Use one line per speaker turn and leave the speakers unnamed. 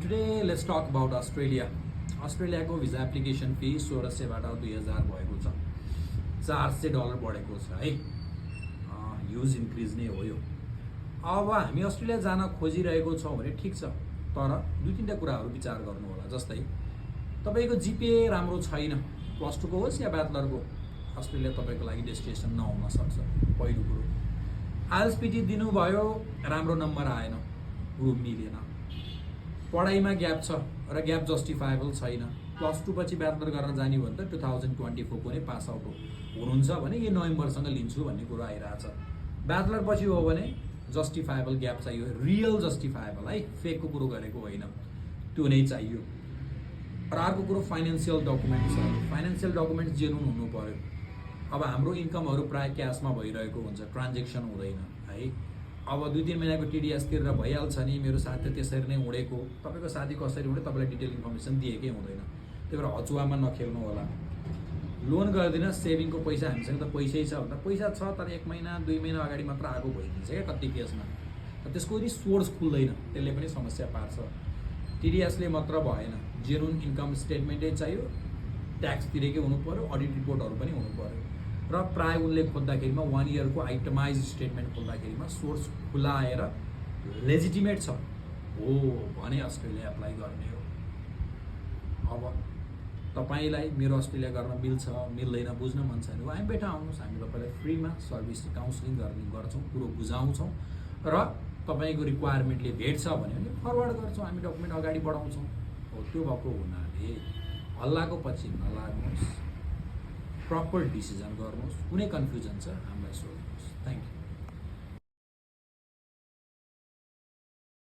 Today let's talk about Australia. अस्ट्रेलियाको visa application fee 1600बाट 2000 भएको छ। $400 बढेको छ है। ह्युज इन्क्रिज नै हो यो। अब हामी अस्ट्रेलिया जान खोजिरहेको छौँ भने ठिक छ, तर दुई तीनटा कुराहरू विचार गर्नु होला। जस्तै तपाईको जीपीए राम्रो छैन, प्लस 2 को होस् या ब्याचलरको, अस्ट्रेलिया तपाईको लागि डेस्टिनेसन नहुन सक्छ। पहिलो कुरो, आइएलटीएस दिनुभयो, राम्रो नम्बर आएन, रुम मिलेन, पढाइमा ग्याप छ र ग्याप जस्टिफाएबल छैन। प्लस 2 पछि ब्याचलर गर्न जाने हो भने त 2024 को नै पास आउट हुनुहुन्छ भने यो नोभेम्बरसँग लिन्छु भन्ने कुरो आइरहेछ। ब्याचलर पछि हो भने जस्टिफाएबल ग्याप चाहियो, रियल जस्टिफाएबल है, फेकको कुरो गरेको होइन, त्यो नै चाहियो। र अर्को कुरो फाइनेन्सियल डकुमेन्ट्सहरू, फाइनेन्सियल डकुमेन्ट्स जेन्युन हुनु पर्यो। अब हाम्रो इन्कमहरू प्राय क्यासमा भइरहेको हुन्छ, ट्रान्जेक्सन हुँदैन है। अब 2-3 महिनाको टिडीएस तिरेर भइहाल्छ नि, मेरो साथी त्यसरी नै उडेको, तपाईँको साथी कसरी उडे तपाईँलाई डिटेल इन्फर्मेसन दिएकै हुँदैन। त्यही भएर हचुवामा नखेल्नु होला। लोन गर्दिन, सेभिङको पैसा हामीसँग त पैसै छ भन्दा पैसा छ, तर 1 महिना 2 महिना अगाडि मात्र आएको भइदिन्छ क्या कति केसमा। त्यसको पनि सोर्स खुल्दैन, त्यसले पनि समस्या पार्छ। टिडीएसले मात्र भएन, जेन्युन इन्कम स्टेटमेन्टै चाहियो, ट्याक्स तिरेकै हुनु पर्यो, अडिट रिपोर्टहरू पनि हुनु पर्यो। र प्राय उनले खोज्दाखेरिमा 1 इयरको आइटमाइज स्टेटमेन्ट खोज्दाखेरिमा सोर्स खुलाएर लेजिटिमेट छ हो भने अस्ट्रेलिया एप्लाई गर्ने हो। अब तपाईलाई मेरो अस्ट्रेलिया गर्न मिल्छ मिल्दैन बुझ्न मन छैन भने हामी बेटा आउनुहोस्, हामी तपाईँलाई फ्रीमा सर्भिस काउन्सिलिङ गर्छौँ, कुरो बुझाउँछौँ र तपाईँको रिक्वायरमेन्टले भेट्छ भने फरवर्ड गर्छौँ, हामी डकुमेन्ट अगाडि बढाउँछौँ। हो त्यो भएको हुनाले हल्लाको पछि नलाग्नुहोस्, प्रपर डिसिजन गर्नुहोस्। कुनै कन्फ्युजन छ हामीलाई सोध्नुहोस्। Thank you.